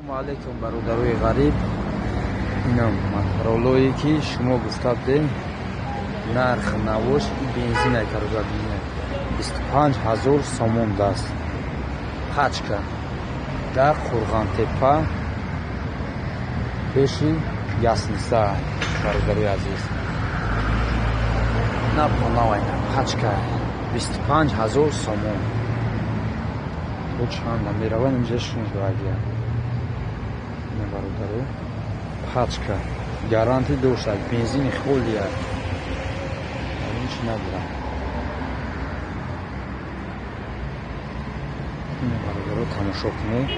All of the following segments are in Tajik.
Салому алейкум, бародарои ғариб. Инам моторолое ки шумо гуфта будем, нарх навош бензина, короче, 25 ҳазор сомон даст. Пачка дар Қурғонтеппа, пеши гостиница, бародарои азиз. На понавайна пачка 25 ҳазор сомон. То чанда мераванд, инҷа шунавагия. Бародаро, пачка гарантӣ доштад, бензини холия, ҳеч надорам. Бародаро, тамошо кунед,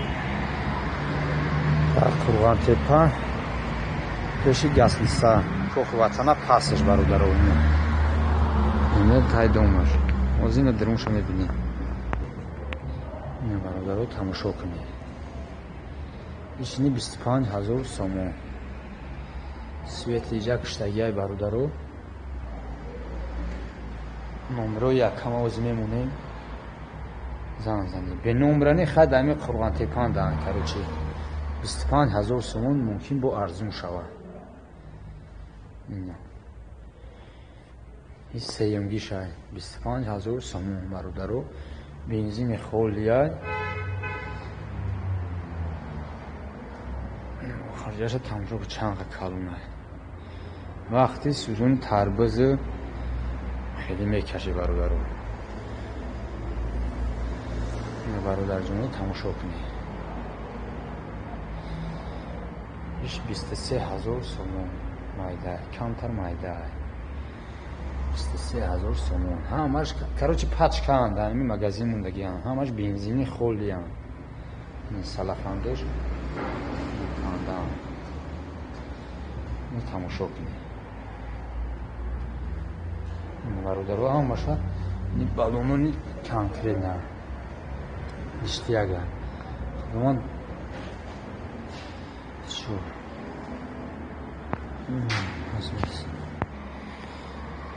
дар Қурғонтеппа, пеши гостиница Кохи Ватана пасаш, бародаро. Ина тай домаш, ҳозир ина дарунша мебинем. Ина, бародаро, тамошо кунед, ичини 25 ҳазор сомон. Светлиҷа куштагиай, бародаро. Номерои якама ози мемонем, зан занӣ бе номрани хай дами Қурғонтеппан даан. Короче, 25 ҳазор сомон, мумкин бо арзун шавад. Ина и сеюмгишай, 25 ҳазор сомон, бародаро, бензини холияй. Харҷаша тамошо, чанқа калонай. Вақти сӯзони тарбузу хеле мекаши, бародаро. Бародарҷоно, тамошо кунед, иш 23 ҳазор сомон. Майда, камтар майда, 23 ҳазор сомон. Ҳамаш, короче, пачкаанд, ҳами магазин мондагиам, ҳамаш бензини холиянд. Салафандош кандаам, тамошо кунед, бародаро. Ҳамаша балонони конкретно ништяга. Худованд чӯ.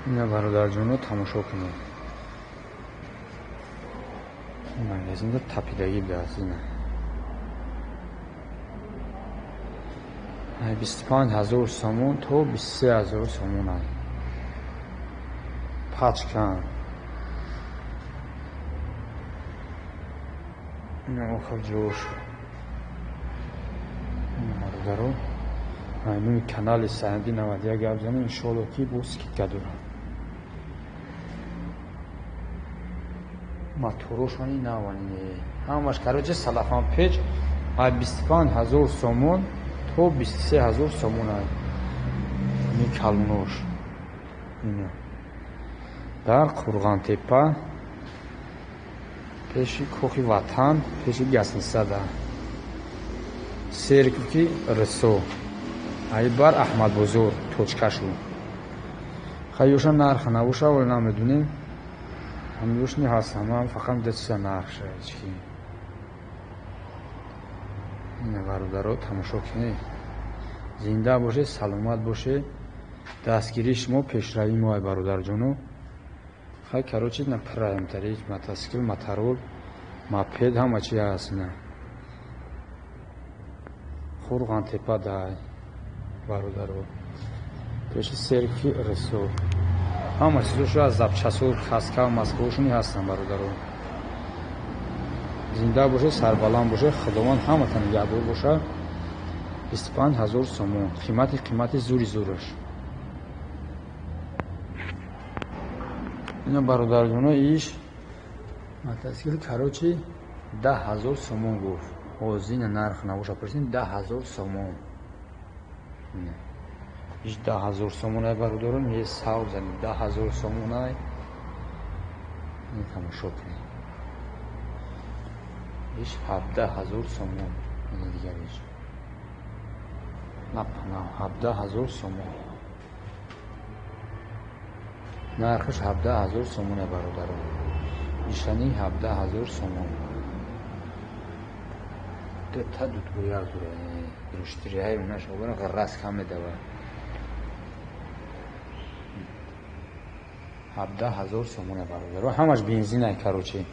Ина, бародарҷоно, тамошо кунед, магазинда тапидагӣ будааст. Ина 25 ҳазор сомон то 23 ҳазор сомон ай пачкан. Ина охир ҷош, бародаро. Номи канали Саянди 91 гап занем, иншоалло ки бо скидка дорам. Моторошони навани ҳамаш, короче, салафан печ ай 25 ҳазор сомон то 23 ҳазор сомон ай. Ини калонош ина дар Қурғонтеппа, пеши Кохи Ватан, пеши гостиница да сервки рисо ай бар Аҳмадбозор точкашу. Хай, ёша нарха набоша, вале намедунем, ҳамёшни ҳастам, ман фақат дачиса нархша ҳечки. Ина, бародаро, тамошо кунед. Зинда бошед, саломат бошед. Дастгирии шумо пешравии мо ай, бародарҷоно. Хай, короче, на праемтари мотоцикл, моторол, мопед, ҳама чи ҳаст. Ина Қурғонтеппа дай, бародаро, пеши сервки рисо. Ҳама чизошо аз запчасо, каска, маскаошони ҳастанд, бародаро. Зинда бошед, сарбаланд бошед, Худованд ҳаматон нигаҳдор бошад. 25 ҳазор сомон қимати, қимати зури зураш. Ина, бародарҷоно, иш мотоцикл, короче, 10 ҳазор сомон гуфт. Ҳозир нарх набоша, пурсем, 10 ҳазор сомон. Иш 10 ҳазор сомонай, бародарон, е сав зани 10 ҳазор сомонай. Тамошо кунед, иш 17 ҳазор сомон. Дигариш напана 17 ҳазор сомон, нархаш 17 ҳазор сомоне, бародарон. Ишани 17 ҳазор сомон. Та дутбояк дора, руштирияи унаш обара ғаррас кам медава. 17 ҳазор сомоне, бародаро, ҳамаш бензинай. Короче,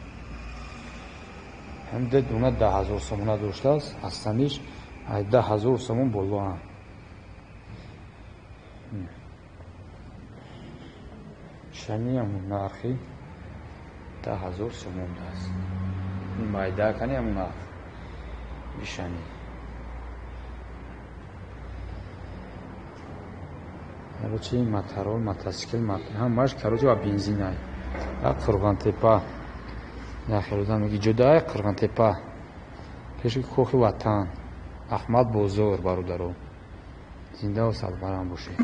ҳам ду дуна 10 ҳазор сомона доштааст, ҳастаниш. Ай 10 000 сомон болоам. Шани ҳамун нархи 10 000 сомон аст. Ин майда кани ҳамун нарх. Бишани. Короче, моторол, мотоцикл, ҳамаш, короче, ба бензин ай. Қурғонтепа. Нахелуда меги ҷодаи Қурғонтепа. Пеши кохи Ватан. Аҳмад бозор, бародаро. Зиндаву сарбаланд бошед.